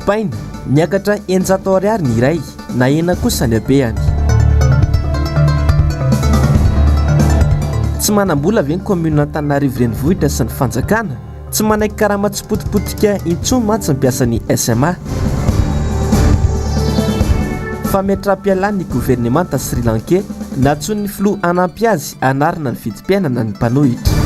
dipaina, niakatra 600 ariary ny iray, nahena kosa ny habehany. Tsy manam-bola ve ny kaominina Antananarivo Renivohitra sy ny fanjakana? Tsy manaiky karama tsy potipotika intsony mantsy ny mpiasan'ny SMA. Fametraham-pialan'ny governemanta Sri Lankey, nantsoin'ny filoha hanampy azy hanarina ny vidim-piainana ny mpanohitra.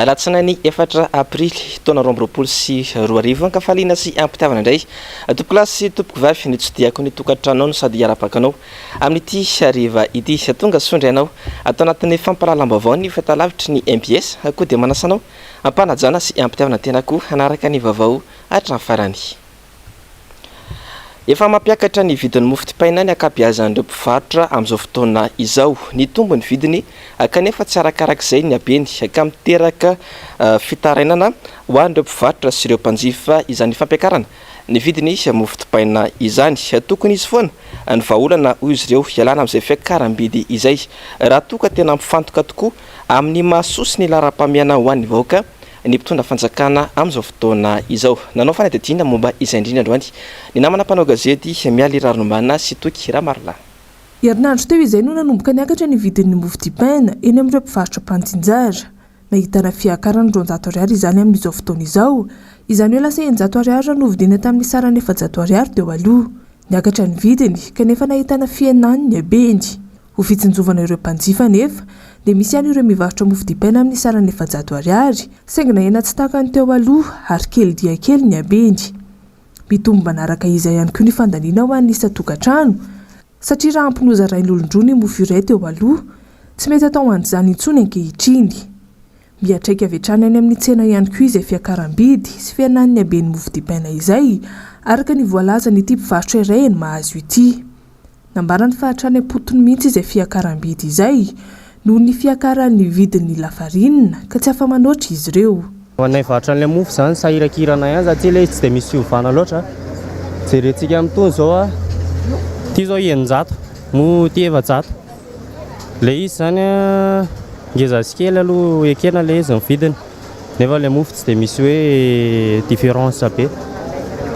Alatsinainy efatra aprily taona 2022, Ankafaliana sy ampitiavana indray tompokolahy sy tompokovavy ny tsidihako ny tokantranonao no sady hiarabako anao amin'ity hariva ity. Tonga soa indray anao ato anatin'ny fampahalalam-baovao ny fahitalavitry ny mbs koa dia manasa anao am-panajana sy am-pitiavana tena koa hanaraka ny vaovao hatramin'ny farany. Efa mampiakatra ny vidin'ny mofo dipaina ny ankabeazan'ireo mpivarotra amin'izao fotoana izao. Nitombo ny vidiny kanefa tsy arakarak'izay ny habeny ka miteraka fitarainana ho an'ireo mpivarotra sy ireo mpanjifa izany fampiakarana ny vidiny mofo dipaina izany. Tokony hisy foana ny vahaolana hoy izy ireo hialana amin'izay fiakaram-bidy izay raha toa ka tena mifantoka tokoa amin'ny mahasoa sy ny laharam-pahamehana ho an'ny vahoaka ny mpitondra fanjakana amin'izao fotoana izao. Nanao fanadihadiana momba izay indrindra androany ny namana mpanao gazety Mialy Raharombana sy Toky Ramarolahy. Herinandro teo izay no nanomboka niakatra ny vidin'ny mofo dipaina eny amin'ireo mpivarotra mpantsinjara. Nahitana fiakarany 200 ariary izany amin'izao fotoana izao. Izany hoe lasa 600 ariary raha novidiana tamin'ny sarany 400 ariary teo aloha. Niakatra ny vidiny kanefa nahitana fihenany ny habeny. Ho fitsinjovana ireo mpanjifa anefa dia misy ihany ireo mivarotra mofo dipaina amin'ny sarany 400 ariary, saingy nahena tsy tahaka ny teo aloha ary kely dia kely ny habeny. Mitombo manaraka izay ihany koa ny fandaniana ho an'ny isan-tokantrano, satria raha ampy nozarain'olon-droa ny mofo iray teo aloha, tsy mety atao an'izany intsony ankehitriny. Miantraika avy hatrany any amin'ny tsena ihany koa izay fiakaram-bidy sy fihenan'ny haben'ny mofo dipaina izay, araka ny voalazan'ity mpivarotra iray eny Mahazo ity. Nambarany fa hatrany am-potony mihitsy izay fiakaram-bidy izay noho ny fiakaran'ny vidin'ny lafarinina ka tsy afa-manoatra izy ireo. Ho anay mivarotra an'ilay mofo izany sahirankirana ihany satria ilay izy tsy dia misy fiovana loatra. Jerentsika amin'itony izao a, ity izao 600, moa ity 400. Ilay izy izany a, ngeza sy kely aloha ekena ilay izy ny vidiny. Nefa ilay mofo tsy dia misy hoe différence be.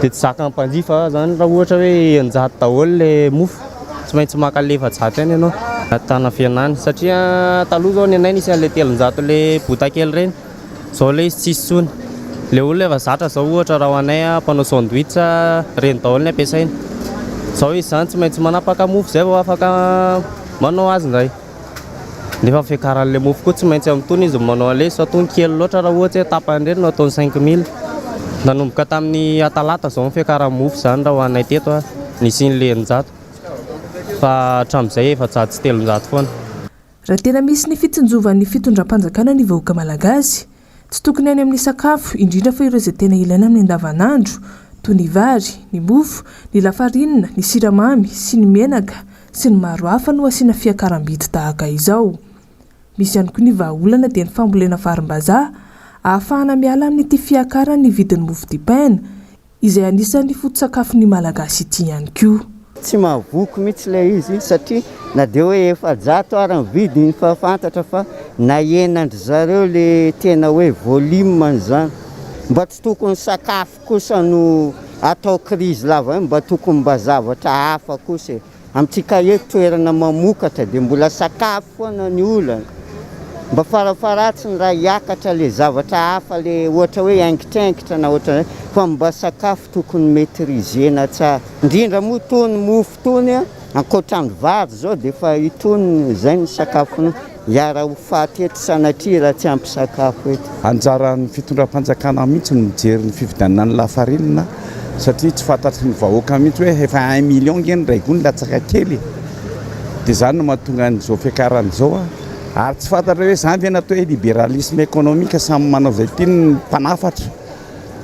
Dia tsy zakan'ny mpanjifa zany raha ohatra hoe 600 daholo ilay mofo, tsy maintsy maka an'ilay 400 ihany ianao. Ahitana fihenany satria taloha zao ny anay nisy an'ilay 300 ilay bota kely ireny, zao ilay izy tsisy intsony. Ilay olona efa zatra zao ohatra raha ho anay mpanao sandwich ireny daholo ny ampiasaina. Zao izy zany tsy maintsy manapaka mofo zay vao afaka manao azy indray. Nefa ny fiakaran'ilay mofo koa tsy maintsy amin'itony izy no manao an'ilay izy fa itony kely loatra raha ohatra hoe tapany ireny no ataony 5000. Nanomboka tamin'ny talata izao ny fiakaran'ny mofo izany raha ho anay teto nisian'ilay 600 fa hatramin'izay 400 sy 300 foana. Raha tena misy ny fitsinjovan'ny fitondram-panjakana ny vahoaka malagasy, tsy tokony any amin'ny sakafo, indrindra fa ireo izay tena ilaina amin'ny andavanandro, toy ny vary, ny mofo, ny lafarinina, ny siramamy sy ny menaka, sy ny maro hafa no asiana fiakaram-bidy tahaka izao. Misy ihany koa ny vahaolana dia ny fambolena varim-bazaha ahafahana miala amin'ity fiakaran'ny vidin'ny mofo dipaina izay anisan'ny foto-tsakafon'ny Malagasy ity ihany koa. Tsy mahavoky mihitsy ilay izy satria na dia hoe 400 ara ny vidiny fa fantatra fa nahenan-dry zareo le tena hoe volume-ny izany. Mba tsy tokony sakafo kosa no atao crise lava io mba tokony mba zavatra hafa kosa e! Amintsika eto toerana mamokatra dia mbola sakafo foana ny olana, mba farafaharatsiny raha hiakatra le zavatra hafa le ohatra hoe haingitraingitra na ohatran'izay fa mba sakafo tokony maitriser-na tsara, indrindra moa itony mofo itony an, ankoatran'ny vary zao dia efa itony izay ny sakafonay. Hiara ho faty eto sanatria raha tsy ampy sakafo eto. Anjaran'ny fitondram-panjakana mihitsy ny mijery ny fividianana ny lafarinina satria tsy fantatry ny vahoaka mihitsy hoe efa un million nge ny iray gony latsaka kely e! Dia izany no mahatonga an'izao fiakarana izao ary tsy fantatra hoe izany ve no atao hoe libéralisme économique samy manao izay tiany ny mpanafatra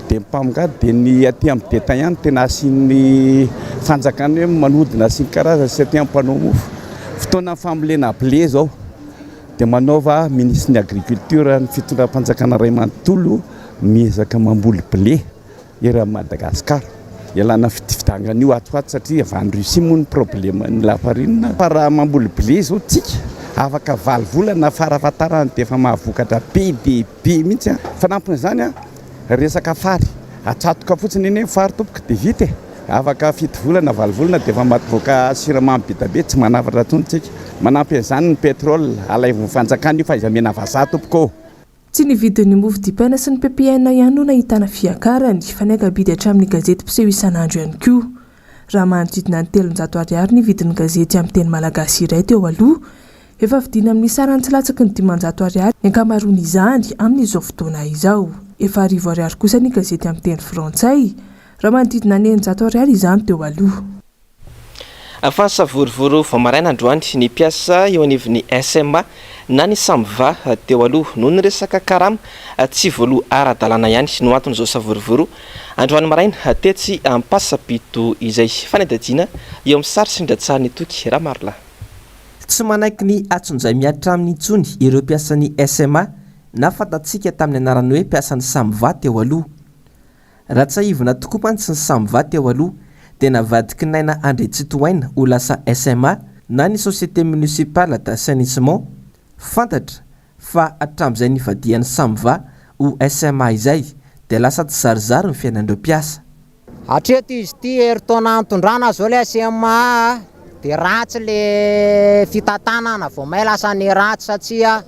dia ny mpamongady dia ny aty amin'ny détaillant no tena asian'ny fanjakana hoe manodina sy ny karazany sy aty amin'ny mpanao mofo. Fotoana fambolena blé izao dia manaova minisitry ny agriculture ny fitondram-panjakana iray manontolo miezaka mamboly blé eran'i Madagasikara. Ialana fidifidangan'io ato ho ato satria avy any Russie moa ny problème ny lafarinina. Fa raha mamboly blé izao tsika afaka valo volana farafahatarany dia efa mahavokatra be dia be mihitsy. Fanampin'izany. Resaka fary, atsatoka fotsiny anie ny fary tompoko dia vita e! Afaka fito volana, valo volana dia efa mampivoaka siramamy be dia be, tsy manafatra intsony tsika. Manampy an'izany ny pétrole, alaivon'ny fanjakana io fa aiza mena vazaha tompoko ô! Tsy ny vidin'ny mofo dipaina sy ny ppn ihany no nahitana fiakarany, fa niaka-bidy hatramin'ny gazety mpiseho isan'andro ihany koa. Raha manodidina ny 300 ariary ny vidin'ny gazety amin'ny teny malagasy iray teo aloha, efa vidiana amin'ny sarany tsy latsaky ny 500 ariary ny ankamaroan'izany amin'izao fotoana izao. Efa arivo ariary kosa ny gazety amin'ny teny frantsay, raha manodidina ny 600 ariary izany teo aloha. Fa nisavorovoro vao maraina androany ny mpiasa eo anivon'ny SMA na ny Samva teo aloha noho ny resaka karama tsy voaloa ara-dalàna ihany no anton'izao savorovoro androany maraina tetsy Ampasampito izay. Fanadihadiana eo amin'ny sary sy indran-tsarin'i Toky Ramarolahy. Tsy manaiky ny atsonjay mihatra aminy intsony ireo mpiasan'ny SMA na fantatsika tamin'ny anarany hoe mpiasan'ny Samva teo aloha. Raha tsiahivina tokoa mantsy ny Samva teo aloha dia navadiky Naina Andriantsitohaina ho lasa SMA na ny Société Municipale d'Assainissement. Fantatra fa hatramin'izay nivadihan'ny Samva ho SMA izay dia lasa tsizarizary ny fiainan'ireo mpiasa. Hatreto izy ity herintaona nitondrana zao le SMA dia ratsy le fitantanana vao may lasa niharatsy satria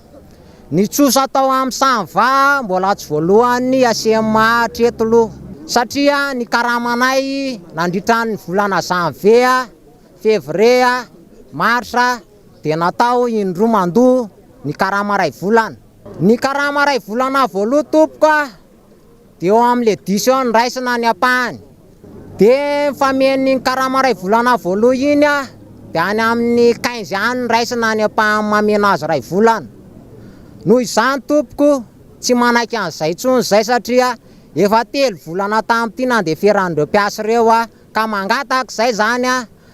Ny trosa tao amin'ny Samva mbola tsy voalohan'ny ACMA hatreto aloha satria ny karamanay nandritra ny volana janvier, février, mars dia natao indroa mandoa ny karama iray volana. Ny karama iray volana voaloha tompoko a! Dia eo amin'ny le dix eo no raisina ny ampahany. Dia mifameno iny karama iray volana voaloha iny dia any amin'ny quinze any no raisina ny ampahany mameno azy iray volana. Noho izany tompoko tsy manaiky an'izay intsony izay satria efa telo volana tamin'ity nandeferan'ireo mpiasa ireo ka mangataka izay izany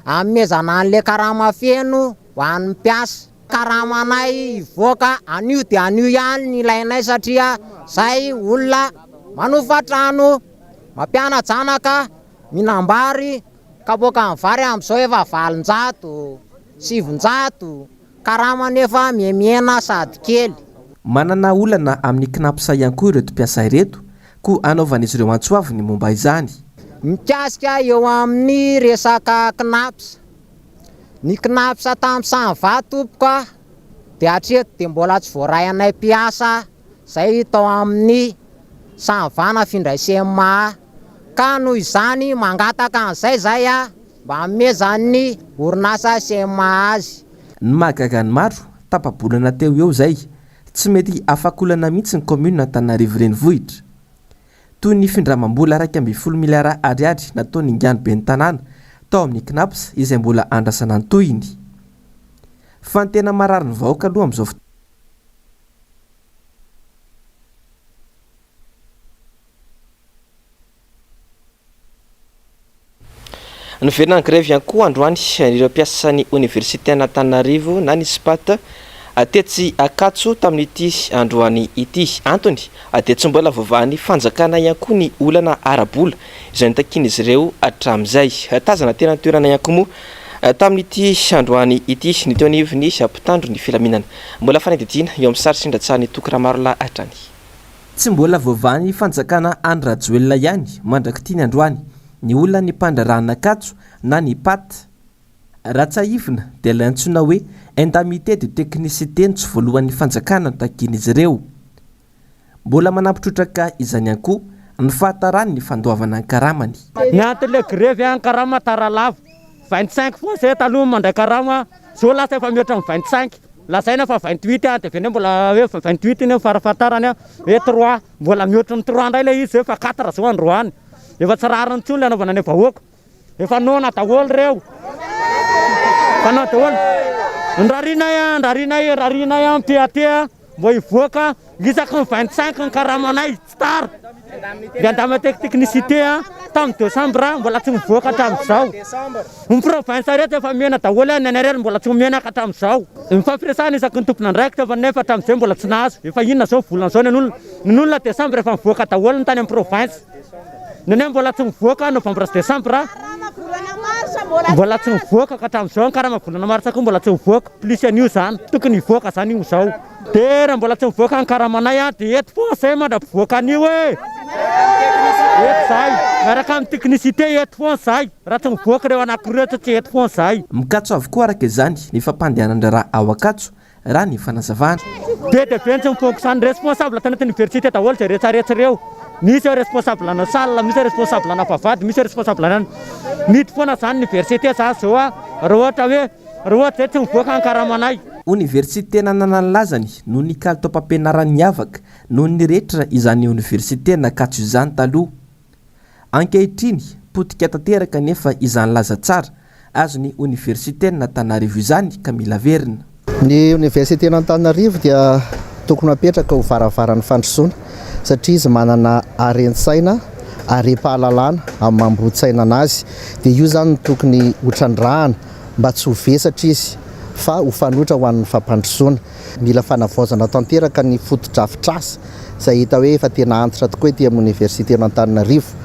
hanomezana an'ilay karama feno ho an'ny mpiasa. Karamanay hivoaka anio dia anio ihany ny ilainay satria zay olona manofa trano, mampiana-janaka, mihinam-bary, kapoakan'ny vary amin'izao efa 800, 900, karama nefa mihemihena sady kely. Manana olana amin'ny Cnaps ihany koa ireto mpiasa ireto, koa hanaovan'izy ireo antso avo ny momba izany. Mikasika eo amin'ny resaka Cnaps, Ny Cnaps tamin'ny Samva tompoko a, dia hatreto dia mbola tsy voaray anay mpiasa izay tao amin'ny Samva nafindray CMA, ka noho izany mangataka an'izay izay a, mba hanomezan'ny orinasa CMA azy. Ny mahagaga ny maro, tapa-bolana teo ho eo izay, tsy mety afak'olana mihitsy ny kaominina Antananarivo Renivohitra. Toy ny findramam-bola 11 miliara ariary nataon'ny Ingany ben'ny tanàna tao amin'ny Cnaps izay mbola andrasana ny tohiny. Fa ny tena marary ny vahoaka aloha amin'izao fotoana. Niverina ny grevy ihany koa androany ireo mpiasan'ny oniversiten'Antananarivo na ny Spat tetsy Ankatso tamin'ity androany ity. Antony dia tsy mbola voavahan'ny fanjakana ihany koa ny olana ara-bola izay notakian'izy ireo hatramin'izay. Tazana teny an-toerana ihany koa moa tamin'ity androany ity ny teo anivon'ny mpitandro ny filaminana. Mbola fanadihadiana eo amin'ny sary sy indran-tsarin'i Toky Ramarolahy hatrany. Tsy mbola voavahan'ny fanjakana Andry Rajoelina ihany mandrak'ity ny androany ny olan'ny mpandraharahan'Ankatso na ny Pat. Raha tsiahivina dia ilay antsoina hoe indemnité de technicité no tsy voalohan'ny fanjakana notakian'izy ireo. Mbola manampy trotraka izany ihany koa ny fahataran'ny fandoavana ny karamany. Ny anton'ilay grevy an, karama tara lava, 25 fois zay taloha mandray karama, zao lasa efa mihoatra ny 25. Lazaina fa 28 an, dia avy eo mbola hoe 28 iny farafahatarany an, hoe trois, mbola mihoatry ny trois indray ilay izy zao efa quatre zao androany. Efa tsy rariny intsony ilay anaovana ny vahoaka. Efa noana daholo ireo. Efa noana daholo. Ny rarinay an, rarinay, rarinay an, PAT an, mba hivoaka isaky ny 25 ny karamanay, tsy tara. Ny indemnité technicité an, tamin'ny décembre mbola tsy mivoaka hatramin'izao. Ny province rehetra efa omena daholo ny anay irery mbola tsy omena ka hatramin'izao. Mifampiresahana isaky ny tompon'andraikitra fa nefa hatramin'izay mbola tsy nahazo. Efa inona izao volana izao ny an'olona. Ny an'olona décembre efa mivoaka daholo ny tany amin'ny province. Ny anay mbola tsy mivoaka novembre sy décembre. Mbola tsy mivoaka ka hatramin'izao ny karama volana martsa koa mbola tsy mivoaka. Plus an'io izany. Tokony hivoaka izany io izao. Dia raha mbola tsy mivoaka ny karamanay dia eto foana izay mandra-pivoaka an'io e! Eto zahay, miaraka amin'ny technicité eto foana zahay, raha tsy mivoaka ireo anankiroa ireo tsy eto foana zahay. Mikatso avokoa araka izany ny fampandehanan-draharaha ao Ankatso raha ny fanazavana. Be dia be ny tsy mivoaka izany, responsable tanaty université daholo izay rehetrarehetra ireo, misy eo responsable ana salle, misy responsable ana vavahady, misy responsable ana, mihidy foana izany université izany izao a, raha ohatra hoe raha ohatra izay tsy mivoaka ny karamanay. Oniversite nanana ny lazany noho ny kalitaom-pampianarany niavaka noho ny rehetra izany oniversiten'Ankatso izany taloha. Ankehitriny, potika tanteraka anefa izany laza tsara azon'ny oniversiten'Antananarivo izany ka mila averina. Ny oniversiten'Antananarivo dia tokony hapetraka ho varavaran'ny fandrosoana satria izy manana haren-tsaina, harem-pahalalana amin'ny maha ambohitsainana azy. Dia io izany no tokony hotrandrahana mba tsy ho vesatra izy fa ho fanoitra ho an'ny fampandrosoana. Mila fanavaozana tanteraka ny fotodrafitrasa izay hita hoe efa tena antitra tokoa ety amin'ny oniversiten'Antananarivo.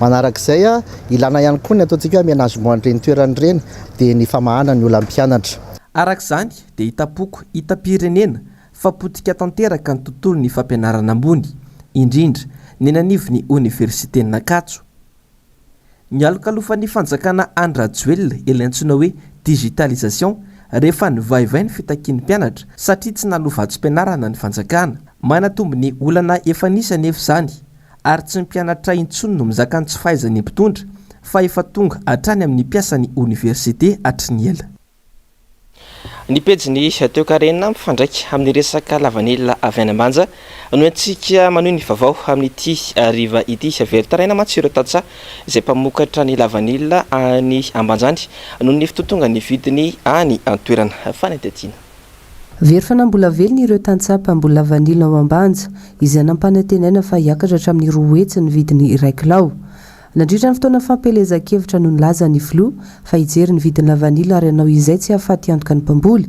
Manarak'izay, ilana ihany koa ny ataontsika hoe aménagement an'ireny toerana ireny dia ny famahana ny olan'ny mpianatra. Araka izany dia hitam-poko hitam-pirenena fa potika tanteraka ny tontolon'ny fampianarana ambony, indrindra ny eny anivon'ny oniversiten'Ankatso. Nialokalofan'ny fanjakana Andry Rajoelina ilay antsoina hoe digitalisation rehefa nivaivay ny fitakian'ny mpianatra satria tsy naloa vatsim-pianarana ny fanjakana. Manatombo ny olana efa nisy anefa izany ary tsy ny mpianatra intsony no mizaka ny tsy fahaizan'ny mpitondra fa efa tonga hatrany amin'ny mpiasan'ny oniversite hatry ny ela. Ny pejin'ny toekarena mifandraika amin'ny resaka lavanila avy any Ambanja no entintsika manohy ny vaovao amin'ity hariva ity. Velon-taraina mantsy ireo tantsaha izay mpamokatra ny lavanila any Ambanja any noho ny fitotongan'ny vidiny any an-toerana. Fanadihadiana. Very fanahy mbola velona ireo tantsaha mpamboly lavanila ao Ambanja izay nampanantenaina fa hiakatra hatramin'ny 200 ny vidiny iray kilao. Nandritra ny fotoana fampielezan-kevitra no nilaza ny filoha fa hijery ny vidin'ny lavanila ary hanao izay tsy hahafaty antoka ny mpamboly.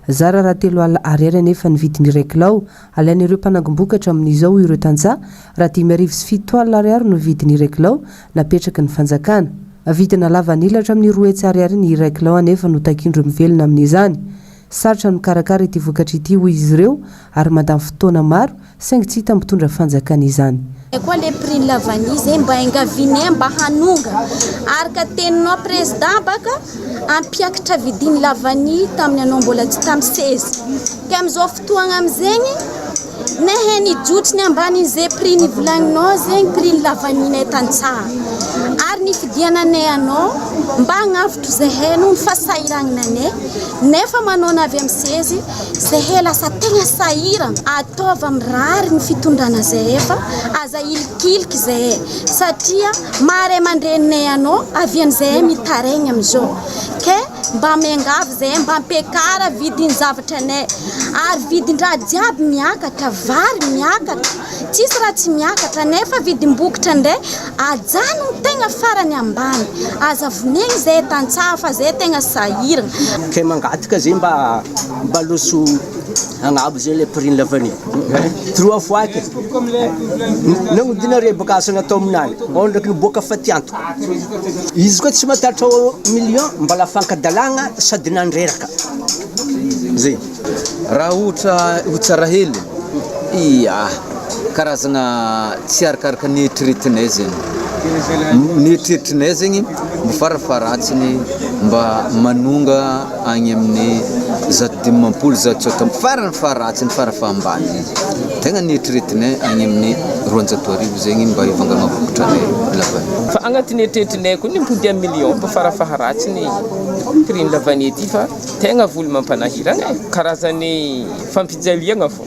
Zara raha 30 ariary anefa ny vidin'ny iray kilao alain'ireo mpanangom-bokatra amin'izao hoy ireo tantsaha raha 7500 ariary no vidin'ny iray kilao napetraky ny fanjakana. Vidina lavanila hatramin'ny 200 ariary ny iray kilao anefa no takian'ireo mivelona amin'izany. Sarotra ny mikarakara ity vokatra ity hoy izy ireo ary mandany fotoana maro saingy tsy hita mitondra fanjakana izany. Zay koa le prix ny la vanille zay mba engavinay mba hanonga araka teninao président baka ampiakitra vidiny la vanille tamin'ny anao mbola tsy tamy seza ke amizao fotoagna amizegny nehe nijotso ny ambanin'izay prix nivolagninao zegny prix ny la vanille nay tantsaha ary nifidiananay anao mba hagnavotro zahay noho ny fahasahirananay nefa manao avy amy sezy Zahay lasa tegna sahirana, ataovy amin'ny rariny fitondrana zahay fa aza ahilikiliky zahay satria maha ray aman-dreninay anao avian'izahay mitaraigny amin'izao ke mba miangavy zahay mba ampiakara vidin'ny zavatra anay ary vidin-draha jiaby miakatra, vary miakatra, tsisy raha tsy miakatra nefa vidim-bokotra ndray ajanony tegna farany ambany, aza vonegny zahay tantsaha fa zahay tegna sahirana. Ke mangataka zay mba mba loso agnabo zay le prix ny lavanille trois fois ke nagnodina rebaka asa natao aminany ao ndraiky niboaka fatiantoka izy koa tsy mahatratra million mbala fankadalagna sady nandreraka zay. Raha ohatra ho tsara hely, ia, karazagna tsy arakaraka ny eritreretinay zegny, ny eritreritrinay zegny mba farafaharatsiny mba manonga agny amin'ny 150, 160, farany faharatsiny farafahambany, tegna ny eritreretinay agny amin'ny 1200 zegny mba hivangana vokatranay lavanille. Fa agnatin'ny eritreritrinay koa ny mipody amin'ny million mba farafaharatsiny prix ny lavanille ty fa Tegna voly mampanahirana e! Karazan'ny fampijaliagna fô.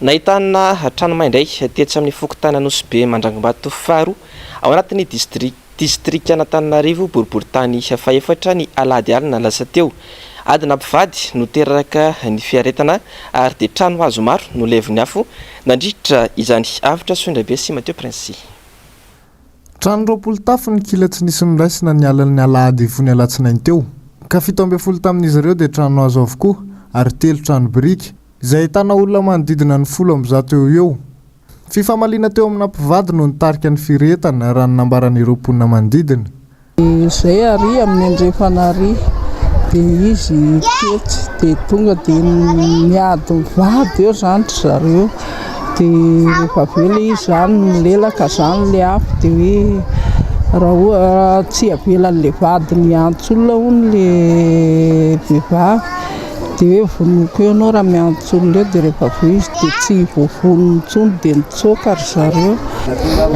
Nahitana trano may indray tetsy amin'ny fokontany Anosibe Mandrangombato faharoa ao anatin'ny distri distrikan'Antananarivo boriborintany fahefatra ny alahady alina lasa teo. Adina mpivady no teraka ny fiaretana ary dia trano hazo maro no levon'ny afo nandritra izany. Avotra Soindrabe sy Mathieu Prince. Trano 20 tafo ny kila tsy nisy noraisina ny alin'ny alahady hifoha ny alatsinainy teo, ka 17 tamin'izy ireo dia trano hazo avokoa ary telo trano biriky, izay ahitana olona manodidina ny 110 eo ho eo. Fifamaliana teo amina mpivady no nitarika ny firehetana, raha ny nambaran'ireo mponina manodidina. Izay ary amin'ny andrefana ary dia izy tetsy dia tonga dia niady mivady eo izany ry zareo. Dia rehefa avy eo ilay izy izany milelaka izany ilay afo dia hoe raha oha tsy avelan'ilay vadiny hiantso olona hono ilay vehivavy dia hoe vonoiko eo ianao raha miantso olona eo dia rehefa avy eo izy dia tsy voavonony intsony dia nitsoaka ry zareo.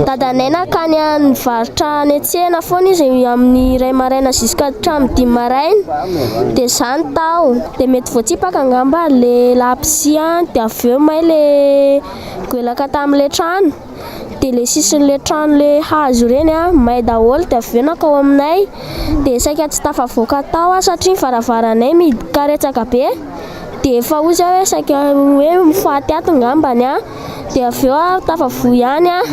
Dadanay nankany nivarotra any an-tsena foana izy amin'ny iray maraina jusqu'à hatramin'ny dimy maraina dia izaho no tao. Dia mety voatsipaka angamba le labozia dia avy eo may le goelaka tamin'ilay trano dia le sisin'ilay trano le hazo ireny a may daholo dia avy eo nankao aminay dia saika tsy tafavoaka tao aho satria ny varavaranay mihidy karetsaka be dia efa hoy zaho hoe saika hoe ho faty ato angambany aho dia avy eo aho tafavoa ihany aho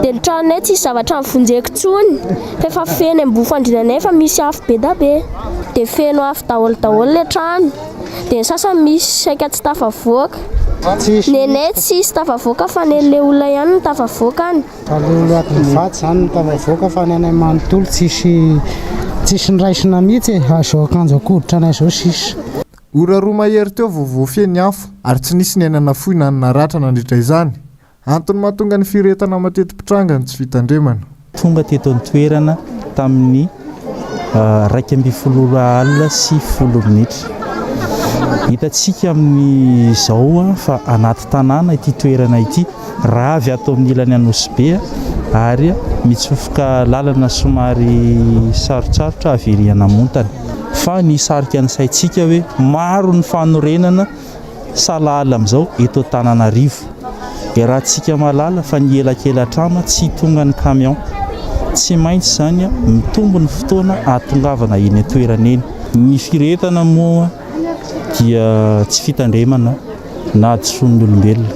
dia ny tranonay tsisy zavatra nivonjeko intsony fa efa feno ambony fandriananay efa misy afo be da be dia feno afo daholo daholo ilay trano dia ny sasany misy saika tsy tafavoaka nenay tsisy tafavoaka fa nen'ilay olona ihany no tafavoaka any. Aleo ady mivady izany no tafavoaka fa ny anay manontolo tsisy tsisy niraisina mihitsy e, izao akanjo ankoditra anay izao sisa. Ora roa mahery teo vao voafehy ny afo ary tsy nisy ny aina nafoy na ny naratra nandritra izany. Antony mahatonga ny firehetana mateti-pitranga ny tsy fitandremana. Tonga teto an-toerana tamin'ny 11 ora alina sy folo minitra. Hitantsika amin'izao fa anaty tanàna ity toerana ity. Raha avy ato amin'ny ilany Anosibe ary mitsofoka lalana somary sarotsarotra avy ery Anamontana. Fa ny hisarika ny saintsika hoe maro ny fanorenana sahala amin'izao eto Antananarivo. Iarahantsika mahalala fa ny elakela-trano tsy tongan'ny camion. Tsy maintsy izany mitombo ny fotoana ahatongavana eny an-toerana eny. Ny firehetana moa dia tsy fitandremana na hadisoan'ny olombelona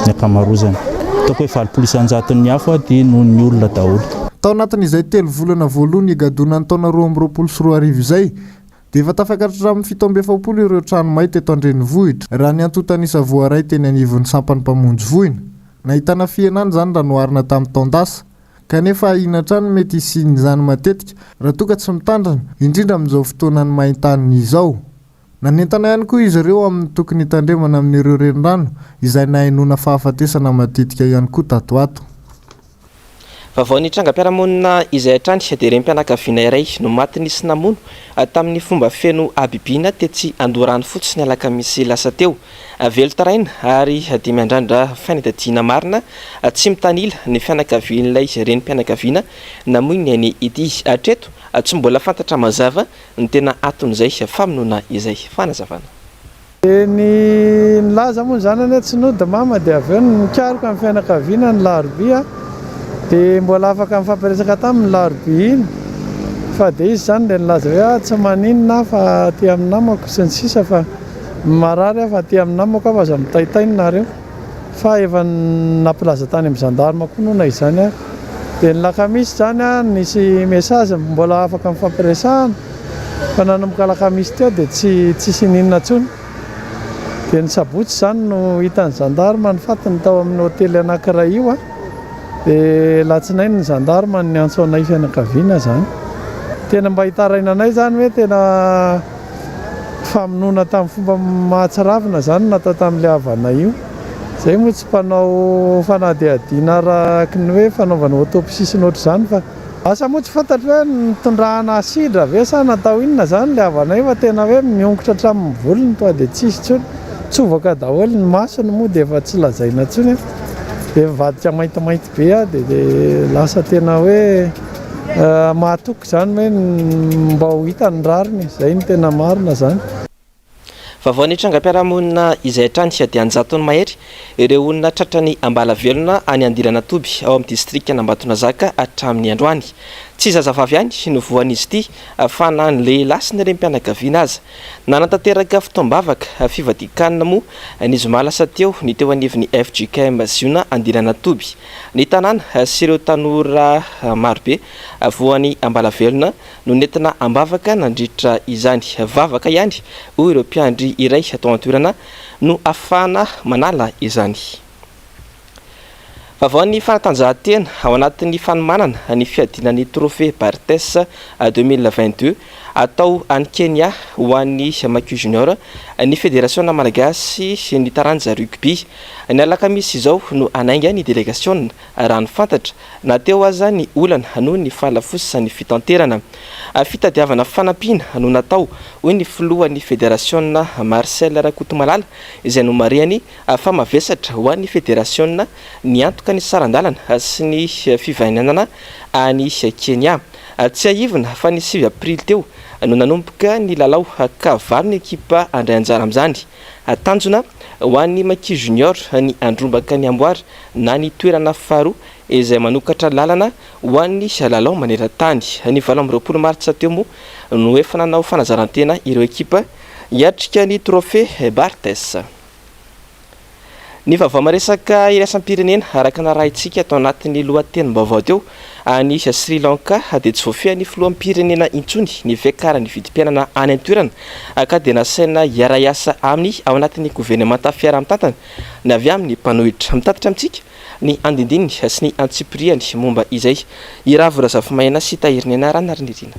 ny ankamaroazany. Ataoko hoe 80 isan-jaton'ny afo dia noho ny olona daholo. Tao anatin'izay telo volana voalohany higadonan'ny taona 2022 izay, dia efa tafakatra hatramin'ny 47 ireo trano may teto an-drenivohitra, raha ny antontan'isa voaray teny anivon'ny sampan'ny mpamonjy voina. Nahitana fihenana izany raha noharina tamin'ny taon-dasa. Kanefa ahiana hatrany ny mety hisian'izany matetika raha toa ka tsy mitandrina, indrindra amin'izao fotoanan'ny main-tany izao. Nanentana ihany koa izy ireo amin'ny tokony hitandremana amin'ireo renirano izay nahenoana fahafatesana matetika ihany koa tato ato. Vaovao nitrangam-piarahamonina izay hatrany dia renim-pianakaviana iray no maty nisy namono tamin'ny fomba feno habibiana tetsy Andoharanofotsy ny alakamisy lasa teo. Velon-taraina ary dia miandrandra fanadihadiana marina tsy mitanila ny fianakavian'ilay renim-pianakaviana namoy ny ainy ity. Hatreto tsy mbola fantatra mazava ny tena anton'izay famonoana izay. Fanazavana. Dia ny nilaza moa ny zanany hoe tsy nody mama dia avy eo nikaroka ny fianakaviana ny larobia dia mbola afaka nifampiresaka taminy ny larobia iny fa dia izy izany dia nilaza hoe ah tsy maninona aho fa aty amin'ny namako sy ny sisa fa marary aho fa aty amin'ny namako aho fa aza mitaintaina nareo. Fa efa nampilaza tany amin'ny gendarme koa moa na izany ary. Dia ny lakamisy izany nisy message mbola afaka nifampiresahana fa nanomboka alakamisy teo dia tsy tsisy ininona intsony. Dia ny sabotsy izany no hitan'ny gendarme ny fatiny tao amin'ny hotely anankiray io. Dia alatsinainy ny gendarme no niantso anay fianakaviana izany. Tena mba hitarainanay izany hoe tena Famonoana tamin'ny fomba mahatsiravina izany no natao tamin'ilay havanay io. Izay moa tsy mpanao fanadihadiana araka ny hoe fanaovana autopsie sy ny ohatr'izany fa asa moa tsy fantatro hoe nitondrana asidra ve sa natao inona izany ilay havanay fa tena hoe miongotra hatramin'ny volony toa dia tsisy intsony. Tsovaka daholo ny masony moa dia efa tsy lazaina intsony dia mivadika maintimainty be dia lasa tena hoe Mahatoky izany hoe mba ho hita ny rariny, izay no tena marina izany. Vaovao nitrangam-piarahamonina izay hatrany dia an-jatony mahery ireo olona tratran'ny ambala velona any Andilanatoby ao amin'ny distrikan'Ambatonazaka hatramin'ny androany. Tsy zazavavy ihany no voan'izy ity fa na ny lehilahy sy ny renim-pianakaviana aza. Nanatanteraka fotoam-bavaka fivadian-kanina moa ny zoma lasa teo ny teo anivon'ny fjkm Ziona Andilanatoby. Ny tanàna sy ireo tanora marobe voan'ny ambalavelona no nentina am-bavaka nandritra izany. Vavaka ihany, hoy ireo mpiandry iray tao an-toerana, no ahafahana manala izany. Vaovaon'ny fanatanjahantena, ao anatin'ny fanomanana ny fiadiana ny Trophée Barthès 2022. atao any Kenya ho an'ny Maki Junior ny Federasiona Malagasy ny taranja rugby. Ny alakamisy izao no hanainga ny delegasiona raha ny fantatra, na teo aza ny olana noho ny fahalafosan'ny fitanterana. Fitadiavana fanampiana no natao, hoy ny filohan'ny federasiona Marcel Rakotomalala, izay nomarihany fa mavesatra ho an'ny federasiona ny antoka ny saran-dalana sy ny fivahinianana any Kenya. Tsiahivina fa ny 9 aprily teo no nanomboka ny lalao ka valo ny ekipa handray anjara amin'izany. Tanjona ho an'ny Maki Junior ny handrombaka ny amboara na ny toerana faharoa izay manokatra lalana ho an'ny lalao maneran-tany. Ny 28 martsa teo moa no efa nanao fanazarantena ireo ekipa hiatrika ny Trophée Barthes. Ny vaovao maresaka iraisam-pirenena araka narahintsika tao anatin'ny lohatenim-baovao teo, any Sri Lanka dia tsy voafehin'ny filoham-pirenena intsony ny fiakaran'ny vidim-piainana any an-toerana ka dia nasaina hiara-hiasa aminy ao anatin'ny governemanta fiaraha-mitantana ny avy amin'ny mpanohitra. Mitatitra amintsika ny andindininy sy ny antsipiriany momba izay i Ravo Razafimaina sy Tahirinena Ranarinirina.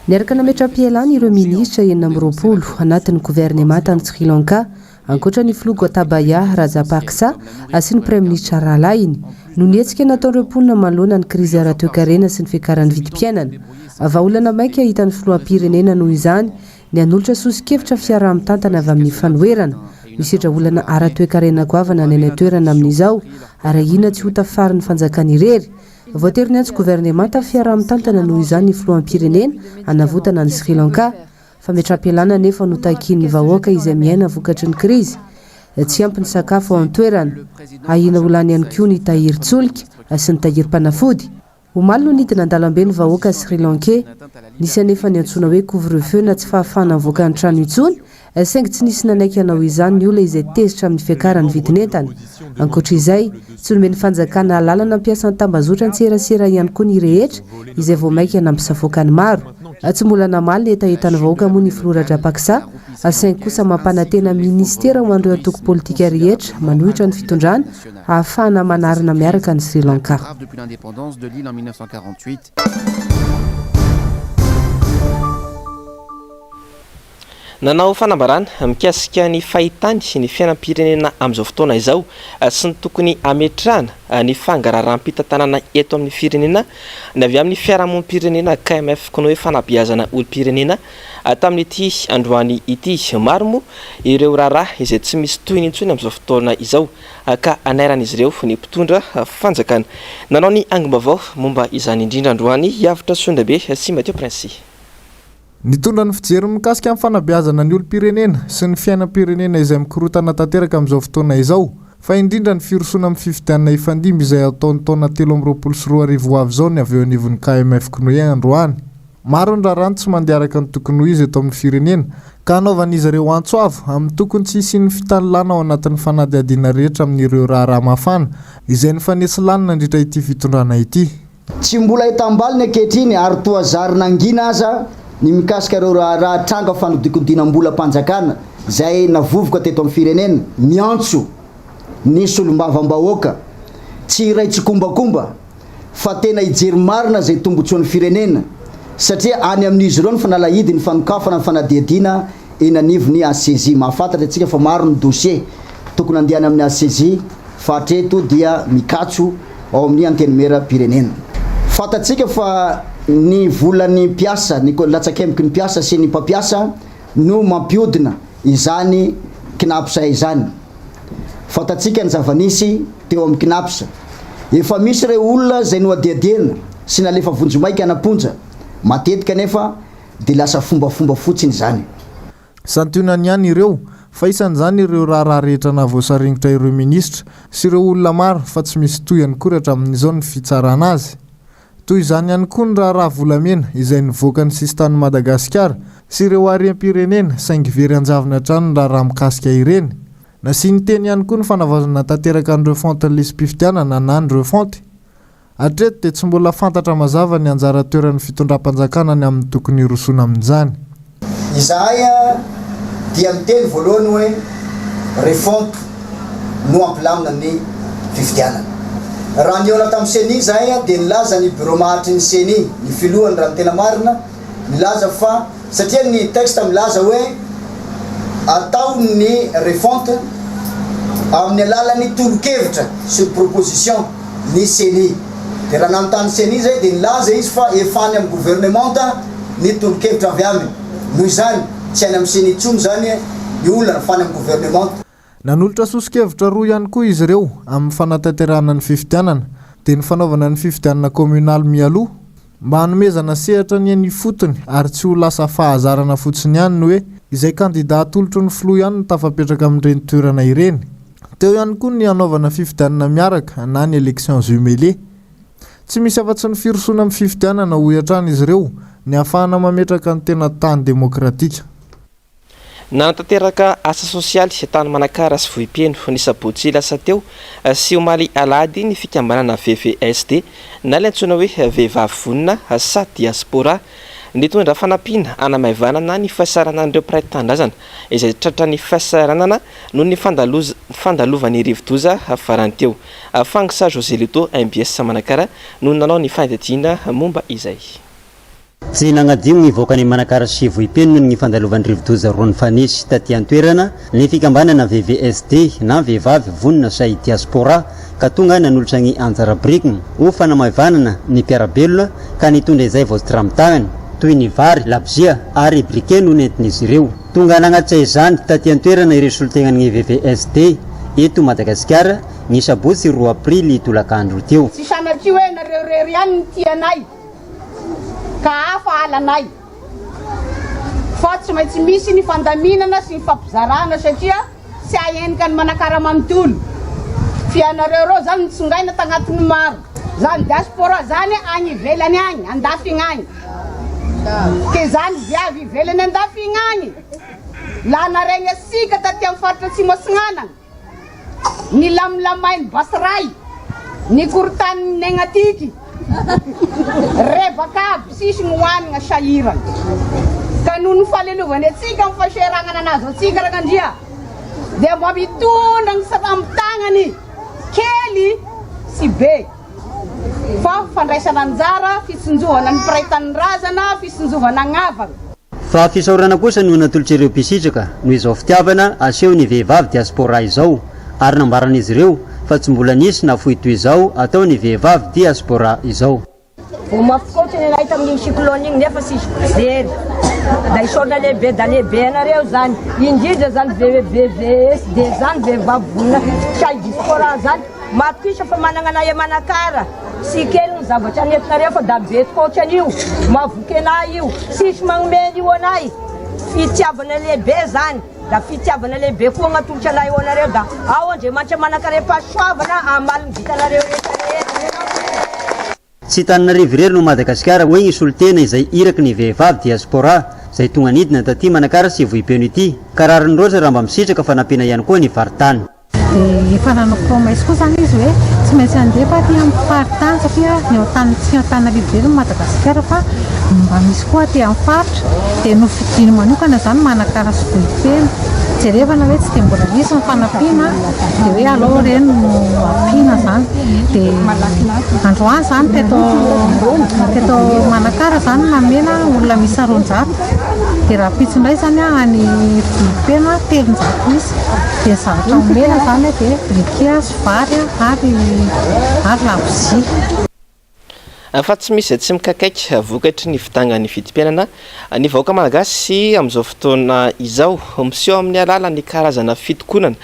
Niaraka nametra-pialana ireo minisitra 26 anatin'ny governemanta any Sri Lanka Ankoatra ny filoha Gotabaya Rajapaksa sy ny praiminisitra rahalahiny, noho ny hetsika nataon'ireo mponina manoloana ny krizy ara-toekarena sy ny fiakaran'ny vidim-piainana. Vahaolana maika hitan'ny filoham-pirenena noho izany ny hanolotra soso-kevitra fiaraha-mitantana avy amin'ny fanoherana. Misedra olana ara-toekarena goavana ny any an-toerana amin'izao ary ahiana tsy ho tafarin'ny fanjakana irery. Voatery niantso governemanta fiaraha-mitantana noho izany ny filoham-pirenena hanavotana an'i Sri Lanka. Fametraham-pialana anefa no takian'ny vahoaka izay miaina vokatry ny krizy. Tsy ampy ny sakafo ao an-toerana. Ahiana ho lany ihany koa ny tahirin-tsolika sy ny tahirim-panafody. Omaly no nidina an-dalambe ny vahoaka Sri Lankey. Nisy anefa ny antsoina hoe couvre-feu na tsy fahafahana mivoaka ny trano intsony, saingy tsy nisy nanaiky hanao izany ny olona izay tezitra amin'ny fiakaran'ny vidin'entana. Ankoatra izay, tsy nomen'ny fanjakana alalana hampiasa ny tambazotran-tserasera ihany koa ny rehetra izay vao mainka nampisavoaka ny maro. Tsy mbola namaly ny hetahetan'ny vahoaka moa ny filoha Rajapaksa, saingy kosa mampanantena minisitera ho an'ireo antoko politika rehetra manohitra ny fitondrana hahafahana manarina miaraka an'i Sri Lanka. Nanao fanambarana mikasika ny fahitany ny fiainam-pirenena amin'izao fotoana izao sy ny tokony hametrahana ny fangaraharam-pitantanana eto amin'ny firenena ny avy amin'ny fiarahamonim-pirenena KMF Knoe Fanabeazana Olom-pirenena tamin'ity androany ity. Maro moa ireo raharaha izay tsy misy tohiny intsony amin'izao fotoana izao ka anairan'izy ireo ny mpitondra fanjakana. Nanao ny angom-baovao momba izany indrindra androany i Avotra Sondrabe sy Mathieu Prince. Nitondra ny fijeriny mikasika ny fanabeazana ny olom-pirenena sy ny fiainam-pirenena izay mikorontana tanteraka amin'izao fotoana izao, fa indrindra ny firosoana amin'ny fifidianana hifandimby izay hatao ny taona 2023 ho avy izao ny avy eo anivon'ny KMF Cnoe androany. Maro ny raharaha no tsy mandeha araka ny tokony ho izy eto amin'ny firenena, ka hanaovan'izy ireo antso avo amin'ny tokony tsy hisian'ny fitanilana ao anatin'ny fanadihadiana rehetra amin'ireo raharaha mafana izay nifanesy lany nandritra ity fitondrana ity. Tsy mbola ahitam-baliny ankehitriny ary toa zary nangina aza ny mikasika ireo raharaha tranga fanodikodinam-bolam-panjakana izay navovoka teto amin'ny firenena. Miantso ny solombavambahoaka tsy hiray tsikombakomba fa tena hijery marina izay tombotsoan'ny firenena satria any amin'izy ireo ny fanalahidy ny fanokafana ny fanadihadiana eny anivon'ny HCJ. Mahafantatra isika fa maro ny dossier tokony handeha any amin'ny HCJ fa hatreto dia mikatso ao amin'ny Antenimierampirenena. Fantatsika fa ny volan'ny mpiasa, ny latsakemboky ny mpiasa sy ny mpampiasa no mampihodina izany Cnaps izany. Fantatsika ny zava-nisy teo amin'ny Cnaps. Efa misy ireo olona izay nohadihadiana sy nalefa vonjimaika any am-ponja. Matetika anefa dia lasa fombafomba fotsiny izany. Santionany ihany ireo, fa isan'izany ireo raharaha rehetra nahavoasaringotra ireo minisitra sy ireo olona maro fa tsy misy tohiny akory hatramin'izao ny fitsarana azy. Toy izany ihany koa ny raharaha volamena izay nivoaka ny sisintanin'i Madagasikara sy ireo harem-pirenena saingy very an-javony hatrany ny raharaha mikasika ireny. Nasiany teny ihany koa ny fanavaozana tanteraka ny refonte ny lisi-pifidianana na ny refonte. Hatreto dia tsy mbola fantatra mazava ny anjara toeran'ny fitondram-panjakana ny amin'ny tokony hirosoana amin'izany. Izahay dia miteny voalohany hoe refonte no hampilamina ny fifidianana. Raha nihaona tamin'ny Ceni izahay dia nilaza ny birao maharitry ny Ceni, ny filohany raha ny tena marina, milaza fa satria ny texte milaza hoe atao ny refonte amin'ny alalan'ny tolo-kevitra sur proposition ny ceni. Dia raha nanontany ceni izay dia nilaza izy fa efa any amin'ny governemanta ny tolo-kevitra avy aminy. Noho izany, tsy any amin'ny ceni intsony izany ny olana fa any amin'ny governemanta. Nanolotra soso-kevitra roa ihany koa izy ireo amin'ny fanatanterahana ny fifidianana, dia ny fanaovana ny fifidianana kaominaly mialoha, mba hanomezana sehatra ny eny ifotony ary tsy ho lasa fahazarana fotsiny ihany ny hoe izay kandida atolotry ny filoha ihany no tafapetraka amin'ireny toerana ireny. Teo ihany koa ny hanaovana fifidianana miaraka na ny élections jumelées. Tsy misy afa-tsy ny firosoana amin'ny fifidianana, hoy hatrany izy ireo, ny hahafahana mametraka ny tena tany demokratika. Nanatanteraka asa sosialy tany Manakara sy Vohipeno ny sabotsy lasa teo sy omaly alahady ny fikambanana VVSD na ilay antsoina hoe Vehivavy Vonona sa Diaspora. Nitondra fanampiana hanamaivanana ny fahasahiranan'ireo mpiray tanindrazana izay tratran'ny fahasahiranana noho ny fandalovan'ny rivodoza farany teo. Fangsa Joselito, mbs Manakara, no nanao ny fanadihadiana momba izay. Tsy nagnadio ny vahoakan'i Manakara sy Vohipeno noho ny fandalovan'ny rivodoza Ron Fanisy taty an-toerana ny fikambanana VVSD na Vehivavy Vonona Say Diaspora ka tonga nanolotra ny anjara birikiny ho fanamaivanana ny mpiara-belona ka nitondra izay voatram-tanany toy ny vary, labozia ary briquet no nentin'izy ireo. Tonga nagnatitra izany taty an-toerana ireo solontenan'ny VVSD eto Madagasikara ny sabotsy roa aprily tolakandro teo. Tsy sanatria hoe nareo irery ihany no tia anay. ka hafa halanay fa tsy maintsy misy ny fandaminana sy ny fampizarana satria tsy hahenika ny Manakara manontolo f'ianareo reo zany nitsongaina tagnatin'ny maro zany diaspora zany agny ivelany agny andafy igny agny ke zany viavy ivelany andafy igny agny la naregny asika taty amin'ny faritra atsimo asignanana Nilamilamain'i Basray ny korontanin'i Negnatiky, rebaka aby tsisy ny hohanigna sahirana. Ka noho ny falelovany antsika amin'ny fahasahiranana nahazo antsika Ragnandria dia mba mitondra ny sram-tagnany kely sy be fa fandraisana anjara, fitsinjovana ny mpiray tanindrazana, fitsinjovana agnavana. Fa fisaorana kosa no natolotr'ireo mpisitraka noho izao fitiavana asehon'ny vehivavy diaspora izao ary nambaran'izy ireo fa tsy mbola nisy nafoy toy izao ataon'ny vehivavy diaspora izao. Voa mafy tokoa ohatry ny anay tamin'iny cyclone iny nefa tsisy very. Da isaorana lehibe da lehibe anareo zany. Indrindra zany VVSD zany vehivavy vonona hiahy diaspora zany. Matokisa fa managna anay a Manakara. Tsy kely ny zavatra nentinareo fa da be tokoa ohatran'io. Mahavoky anay io. Tsisy magnome an'io anay. Fitiavana lehibe zany. Da fitiavana lehibe koa gn'atolotra anay ho anareo da ao Andriamanitra manankarem-pahasoavana hamaly ny vitanareo rehetra rehetra. Tsy Tananarivo irery no Madagasikara hoy ny solontena izay iraky ny vehivavy diaspora izay tonga nidina taty Manakara sy Vohipeno ity ka rariny loatra raha mba misitraka fanampiana ihany koa ny faritany. Dia efa nanao promesse koa izany izy hoe tsy maintsy handefa aty amin'ny faritany satria ny ao Antananarivo tsy Antananarivo irery ny Madagasikara fa mba misy koa aty amin'ny faritra. Dia nofidiny manokana izany Manakara sy Vohipeno. Jerevana hoe tsy dia mbola nisy ny fanampiana dia hoe aleo ireny no ampiana izany. Dia androany izany teto teto Manakara izany namena olona miisa 200. Dia rahampitso indray izany any Vohipeno 300 isa. Dia ny zavatra omena izany dia briquet sy vary ary ary labozia. Fa tsy misy izay tsy mikakaika vokatry ny fidangan'ny vidim-piainana ny vahoaka malagasy amin'izao fotoana izao. Miseho amin'ny alalan'ny karazana fitokonana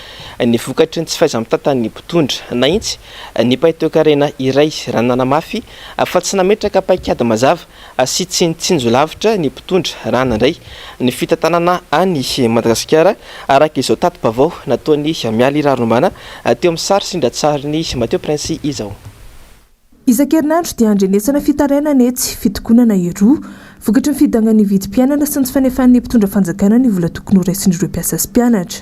ny vokatry ny tsy fahaiza-mitantan'ny mpitondra. Nahitsy ny mpahay toekarena iray raha nanamafy fa tsy nametraka paikady mazava sy tsy nitsinjo lavitra ny mpitondra raha nandray ny fitantanana an'i Madagasikara, araka izao tati-baovao nataon'i Mialy Raharombana teo amin'ny sary sindran-tsarin'i Mathieu Prince izao. Isan-kerinandro dia andrenesana fitarainana etsy, fitokonana eroa. Vokatry ny fidangan'ny vidim-piainana sy ny tsy fanefan'ny mpitondra fanjakana ny vola tokony horaisin'ireo mpiasa sy mpianatra.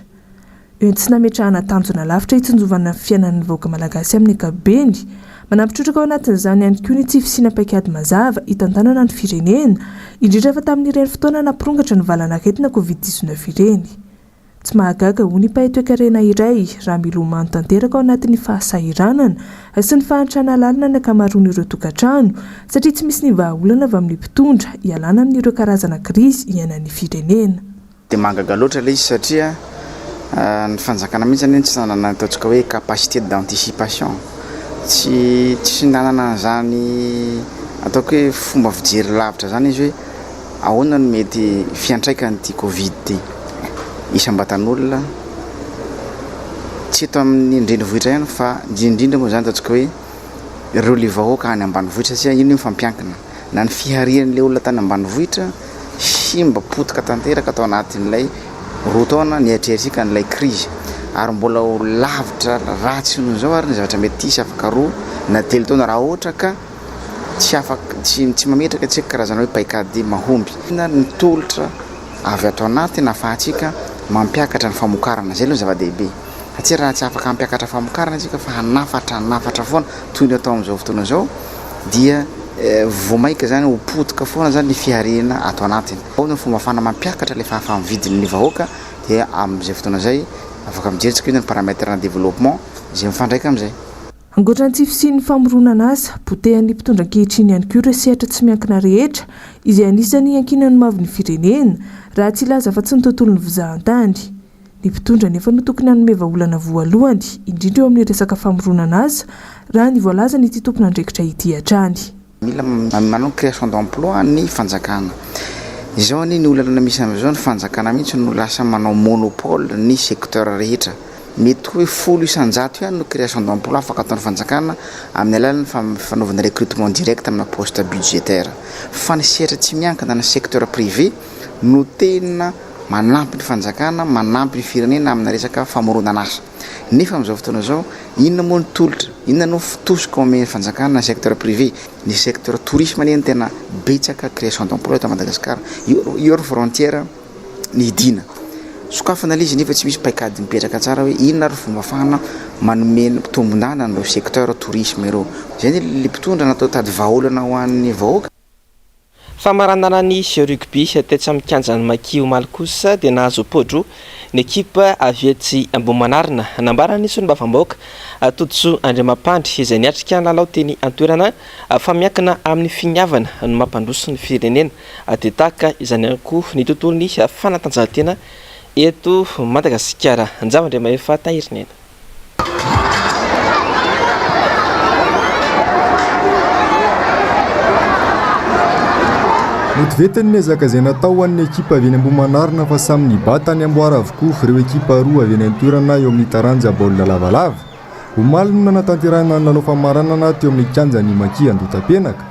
Eo ny tsy nametrahana tanjona lavitra hitsinjovana ny fiainan'ny vahoaka malagasy amin'ny ankapobeny. Manampy trotraka ao anatin'izany ihany koa ny tsy fisiana paikady mazava hitantanana ny firenena, indrindra fa tamin'ireny fotoana nampirongatra ny valanaretina Covid 19 ireny. Tsy mahagaga hoy ny mpahay toekarena iray raha milomano tanteraka ao anatin'ny fahasahiranana sy ny fahantrana lalina ny ankamaroan'ireo tokantrano satria tsy misy ny vahaolana avy amin'ny mpitondra hialana amin'ireo karazana krizy iainan'ny firenena. Dia mahagaga loatra ilay izy satria ny fanjakana mihitsy anie tsy nanana ny ataontsika hoe capacité d'anticipation, tsy tsy nanana an'izany ataoko hoe fomba fijery lavitra izany izy hoe ahoana no mety fiantraikan'ity covid ity isam-batan'olona, tsy eto amin'ny renivohitra ihany fa indrindra indrindra moa izany ataontsika hoe ireo le vahoaka any ambanivohitra satria iny mifampiankina. Na ny fiharian'ilay olona tany ambanivohitra simba potika tanteraka tao anatin'ilay roa taona niatrehantsika an'ilay krizy ary mbola ho lavitra ratsy noho izao ary ny zavatra mety hisy afaka roa na telo taona raha ohatra ka tsy afaka tsy tsy mametraka antsika karazana hoe paikady mahomby. Inona ny tolotra avy ato anatiny ahafahantsika mampiakatra ny famokarana? Izay aloha ny zava-dehibe satria raha tsy afaka hampiakatra famokarana isika fa hanafatra hanafatra foana toy ny atao amin'izao fotoana izao dia vao maika zany ho potika foana zany ny fihariana ato anatiny. Ahoana ny fomba ahafahana mampiakatra ilay fahafaha-mividin'ny vahoaka dia amin'izay fotoana izay afaka mijery tsika inona ny paramètre ny développement izay mifandraika amin'izay. Ankoatra ny tsy fisian'ny famoronana asa, potehan'ny mpitondra ankehitriny ihany koa ireo sehatra tsy miankina rehetra izay anisan'ny iankinan'ny hoavin'ny firenena, raha tsy hilaza afa-tsy ny tontolon'ny fizahantany. Ny mpitondra anefa no tokony hanome vahaolana voalohany, indrindra eo amin'ny resaka famoronana asa, raha ny voalazan'ity tompon'andraikitra ity hatrany. Mila manao création d'emploi ny fanjakana. Izao anie ny olana misy amin'izao, ny fanjakana mihitsy no lasa manao monopole ny secteur rehetra. Mety hoe 10% ihany no création d'emploi afaka ataon'ny fanjakana amin'ny alalan'ny fanaovana recrutement direct amina poste budgétaire. Fa ny sehatra tsy miankina na secteur privé no tena manampy ny fanjakana, manampy ny firenena amina resaka famoronana asa. Nefa amin'izao fotoana izao, inona moa ny tolotra, inona no tosika omen'ny fanjakana ny secteur privé? Ny secteur tourisme anie no tena betsaka création d'emploi eto Madagasikara. Io io ry frontière ny hidiana. Sokafana ilay izy nefa tsy misy paikady mipetraka tsara hoe inona ary fomba ahafahana manome tombon-dalana ireo secteur tourisme ireo. Izay anie ilay mpitondra natao hitady vahaolana ho an'ny vahoaka. Famaranana ny rugby tetsy amin'ny kianjan'ny Maki omaly kosa dia nahazo pô-droa ny ekipa avy etsy Ambohimanarina. Nambaran'ny solombavambahoaka Todisoa Andriamampandry izay niatrika ny lalao teny an-toerana fa miankina amin'ny finiavana no mampandroso ny firenena dia tahaka izany ihany koa ny tontolon'ny fanatanjahantena eto Madagasikara. Njava Andriamahefa Tahirinena. Notovetin'ny ezaka izay natao ho an'ny ekipa avy eny Ambohimanarina fa samy nibata ny amboara avokoa ireo ekipa roa avy eny an-toerana eo amin'ny taranja baolina lavalava. Omaly no nanatanterahina ny lalao famaranana teo amin'ny kianjan'ny Maki Andotapenaka.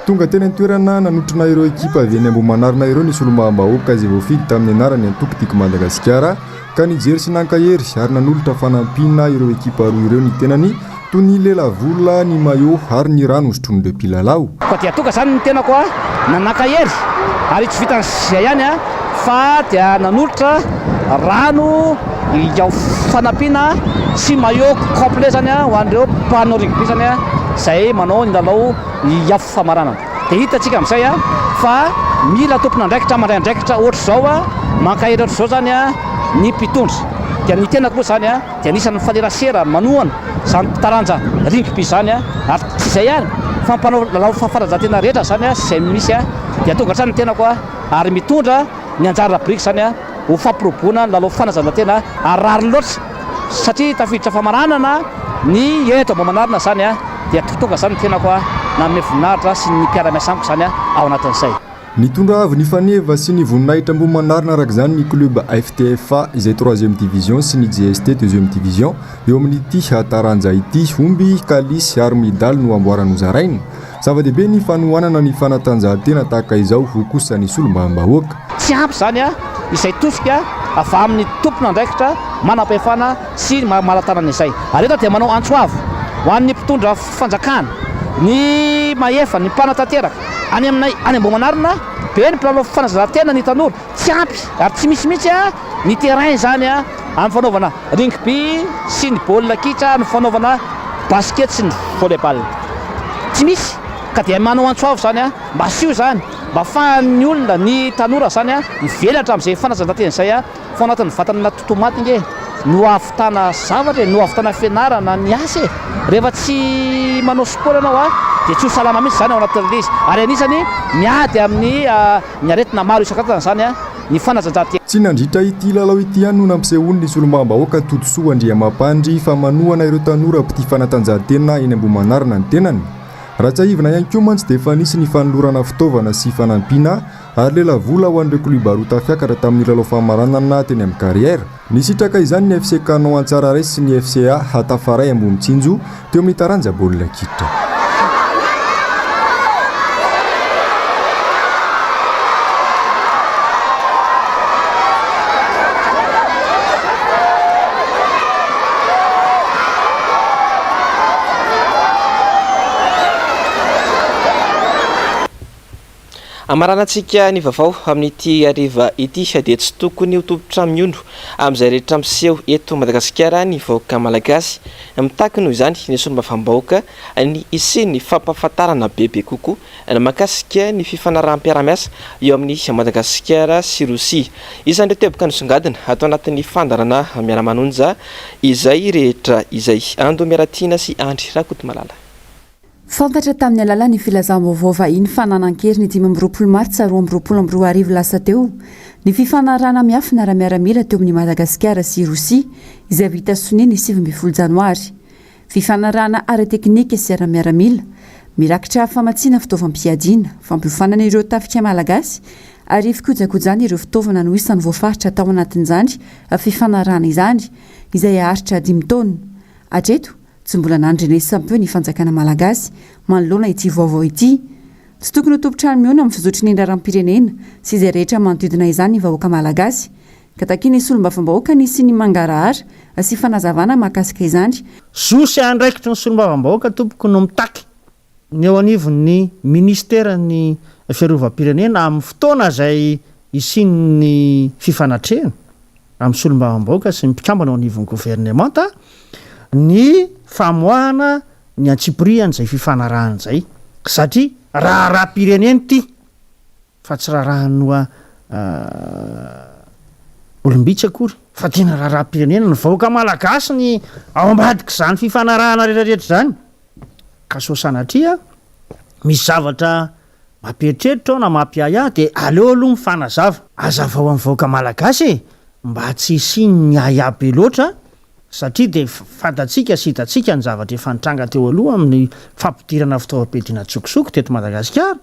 Tonga teny an-toerana nanotrona ireo ekipa avy eny Ambohimanarina ireo ny solombavambahoaka izay voafidy tamin'ny anaran'ny antoko Tiako Madagasikara ka nijery sy nankahery ary nanolotra fanampiana ireo ekipa roa ireo ny tenany toy ny lelavola, ny maillot ary ny rano hosotroin'ireo mpilalao. Koa dia tonga izany ny tenako nanankahery ary tsy vitan'izay ihany fa dia nanolotra rano ho fanampiana sy maillot complet izany ho an'ireo mpanao rugby izany izay manao ny lalao ny afo famaranana. Dia hitantsika amin'izay fa mila tompon'andraikitra mandray andraikitra ohatr'izao, mankahery ohatr'izao izany ny mpitondra. Dia ny tenako moa izany dia anisan'ny mifanerasera manohana izany taranja rugby izany ary tsy izay ihany fa mpanao lalao fanatanjahantena rehetra izany sy izay misy dia tonga hatrany ny tenako ary mitondra ny anjara biriky izany ho fampirobona ny lalao fanatanjahantena ary rariny loatra satria tafiditra famaranana ny eto Ambohimanarina izany dia tonga izany ny tenako nanome voninahitra sy ny mpiara-miasa amiko izany ao anatin'izay. Nitondra avo ny faneva sy ny voninahitra Ambohimanarina araka izany ny club FTFA izay troisième division sy ny JST deuxième division eo amin'ity taranja ity. Omby, kalisy ary medaly no amboara nozaraina. Zava-dehibe ny fanohanana ny fanatanjahantena tahaka izao hoy kosa ny solombavambahoaka. Tsy ampy izany izay tosika avy amin'ny tompon'andraikitra manam-pahefana sy malan-tanana izay. Ary eto dia manao antso avo ho an'ny mpitondra fanjakana, ny mahefa, ny mpanatanteraka any aminay any Ambohimanarina, be ny mpilalao fanazaran-tena ny tanora, tsy ampy ary tsy misy mihitsy ny terrain izany amin'ny fanaovana rugby sy ny baolina kitra, ny fanaovana basket sy ny volley ball. Tsy misy ka dia manao antso avo izany mba asio izany. mba afahan'ny olona, ny tanora izany mivelatra amin'izay fanatanjahantena izay fa ao anatin'ny vatana totomaty nge no ahavitana zavatra e, no ahavitana fianarana, ny asa e. Rehefa tsy manao sport ianao a, dia tsy ho salama mihitsy izany ao anatin'ilay izy. Ary anisany miady amin'ny ny aretina maro isan-karazany izany ny fanatanjahantena. Tsy nandritra ity lalao ity ihany no nampisehoan'ny solombavambahoaka Todisoa Andriamampandry fa manohana ireo tanora mpitia fanatanjahantena eny Ambohimanarina ny tenany. Raha tsiahivina ihany koa mantsy dia efa nisy ny fanolorana fitaovana sy fanampiana ary lelavola ho an'ireo klioba roa tafiakatra tamin'ny lalao famaranana teny amin'ny Carrière. Nisitraka izany ny FC Canon Antsararay sy ny FCA Tafaray Ambohimitsinjo teo amin'ny taranja baolina kitra. Amaranantsika ny vaovao amin'ity hariva ity dia tsy tokony ho tompon-trano mihono amin'izay rehetra miseho eto Madagasikara ny vahoaka malagasy. Mitaky noho izany ny solombavambahoaka ny hisian'ny fampahafantarana bebe kokoa mahakasika ny fifanaraham-piarahamiasa eo amin'i Madagasikara sy Rosia. Isan'ireo teboka nisongadina ato anatin'ny fandaharana Miara-manonja izay rehetra izay. Ando Miaratiana sy Andry Rakotomalala. Fantatra tamin'ny alalan'ny filazam-baovao vahiny fa nanan-kery ny 25 martsa 2022 lasa teo ny fifanarahana miafina ara-miaramila teo amin'i Madagasikara sy Rosia izay vita sonia ny 19 janoary. Fifanarahana ara-teknika sy ara-miaramila, mirakitra famatsiana fitaovam-piadiana, fampiofanana ireo tafika malagasy ary fikojakojana ireo fitaovana no isan'ny voafaritra tao anatin'izany fifanarahana izany, izay haharitra dimy taona. Hatreto, tsy mbola nandrenesam-peo ny fanjakana malagasy manoloana ity vaovao ity. Tsy tokony ho tompon-trano mihono amin'ny fizotry ny raharaham-pirenena sy izay rehetra manodidina izany ny vahoaka malagasy, ka takian'ny solombavambahoaka ny hisian'ny mangarahara sy fanazavana mahakasika izany. Zo sy andraikitry ny solombavambahoaka tompoko no mitaky ny eo anivon'ny minisiteran'ny fiarovam-pirenena amin'ny fotoana izay hisian'ny fifanatrehana amin'ny solombavambahoaka sy ny mpikambana eo anivon'ny governemanta ny famoahana ny antsipirihan'izay fifanarahana izay satria raharaham-pirenena ity. Fa tsy raharahan'ny olom-bitsy akory fa tena raharaham-pirenena, ny vahoaka malagasy ny ao ambadik'izany fifanarahana rehetra rehetra izany. Ka sao sanatria misy zavatra mampieritreritra ao na mampiahiahy dia aleo aloha mifanazava. Hazavao amin'ny vahoaka malagasy e, mba tsy hisian'ny ahiahy be loatra satria dia fantatsika sy hitantsika ny zavatra efa nitranga teo aloha amin'ny fampidirana fitaovam-piadiana an-tsokosoko teto Madagasikara.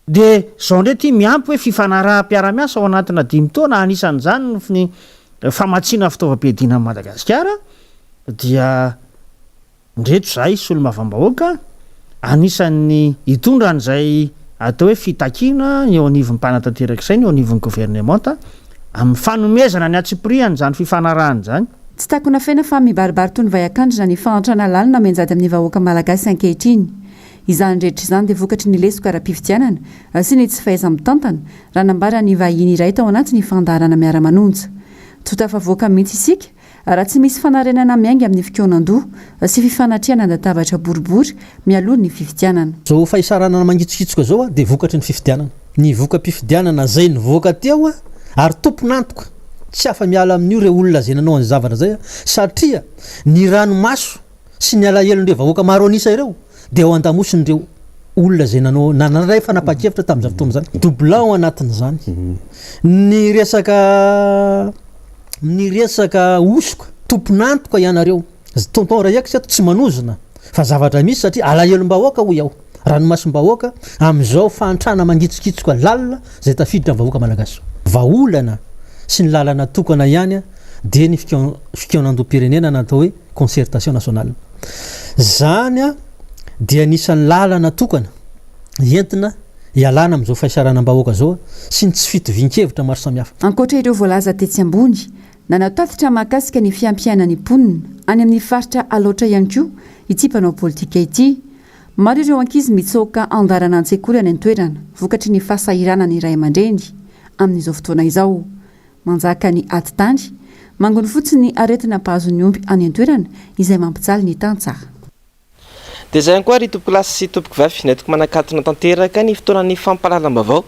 Dia izao indray ity miampy hoe fifanaraham-piarahamiasa ao anatina dimy taona, anisan'izany ny famatsiana fitaovam-piadiana an'i Madagasikara, dia indreto izahay solombavambahoaka anisan'ny hitondra an'izay atao hoe fitakiana eo anivon'ny mpanatanteraka izay, ny eo anivon'ny governemanta, amin'ny fanomezana ny antsipiriany izany fifanarahana izany. Tsy takona fena fa mibaribary toy ny vay an-kandrina ny fahantrana lalina mianjady amin'ny vahoaka malagasy ankehitriny. Izany rehetra izany dia vokatry ny lesoka ara-pifidianana sy ny tsy fahaiza-mitantana, raha nambaran'ny vahiny iray tao anatin'ny fandaharana Miara-manonja. Tsy ho tafavoaka mihitsy isika raha tsy misy fanarenana miainga amin'ny fikaonan-doha sy fifanatrehana an-databatra boribory mialoha ny fifidianana. Izao fahisaranana mangitsokitsoka izao dia vokatry ny fifidianana. Ny voka-pifidianana izay nivoaka teo ary tompon'antoka tsy afa-miala amin'io ireo olona izay nanao an'izay zavatra izay satria ny ranomaso sy ny alahelon'ireo vahoaka maro an'isa ireo dia ao an-damosin'ireo olona izay nanao nandray fanapahan-kevitra tamin'izany fotoana izany. Doublon ao anatin'izany. Ny resaka ny resaka hosoka, tompon'antoka ianareo. Tonton Raex eto tsy manozona fa zavatra misy satria alahelom-bahoaka hoy aho, ranomasom-bahoaka amin'izao fahantrana mangitsokitsoka lalina izay tafiditra amin'ny vahoaka malagasy izao. Vahaolana sy ny lalana tokana ihany dia ny fikaonandoham-pirenena na atao hoe concertation nationale. Izany dia anisan'ny lalana tokana entina hialana amin'izao fahisaranam-bahoaka izao sy ny tsy fitovian-kevitra maro samihafa. Ankoatra ireo voalaza tetsy ambony, nanao tatitra mahakasika ny fiampiainan'ny mponina any amin'ny faritra Alaotra ihany koa ity mpanao politika ity. Maro ireo ankizy mitsoaka andarana an-tsekoly any an-toerana vokatry ny fahasahiranan'ny ray aman-dreny amin'izao fotoana izao. Manjaka ny ady tany. Mangony fotsiny ny aretina mpahazo ny omby any an-toerana izay mampijaly ny tantsaha. Dia izay ihany koa ry tompokolahy sy tompokovavy, nentiko manakatona tanteraka ny fotoanan'ny fampahalalam-baovao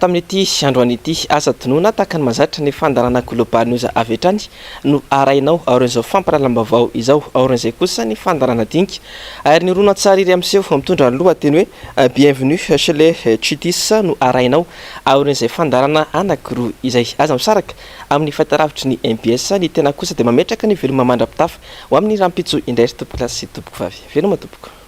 tamin'ity androany ity. Aza adinoina tahaka ny mahazatra ny fandaharana Global News avy hatrany no arahinao aorian'izao fampahalalam-baovao izao. Aorian'izay kosa ny fandaharana dinika ary ny horonantsary iray miseho mitondra ny lohateny hoe Bienvenue chez les Chutis no arahinao aorian'izay fandaharana anankiroa izay. Aza misaraka amin'ny fahitalavitry ny mbs. Ny tena kosa dia mametraka ny veloma mandra-pitafa Ho amin'ny rahampitso indray ry tompokolahy sy tompokovavy. Veloma tompoko.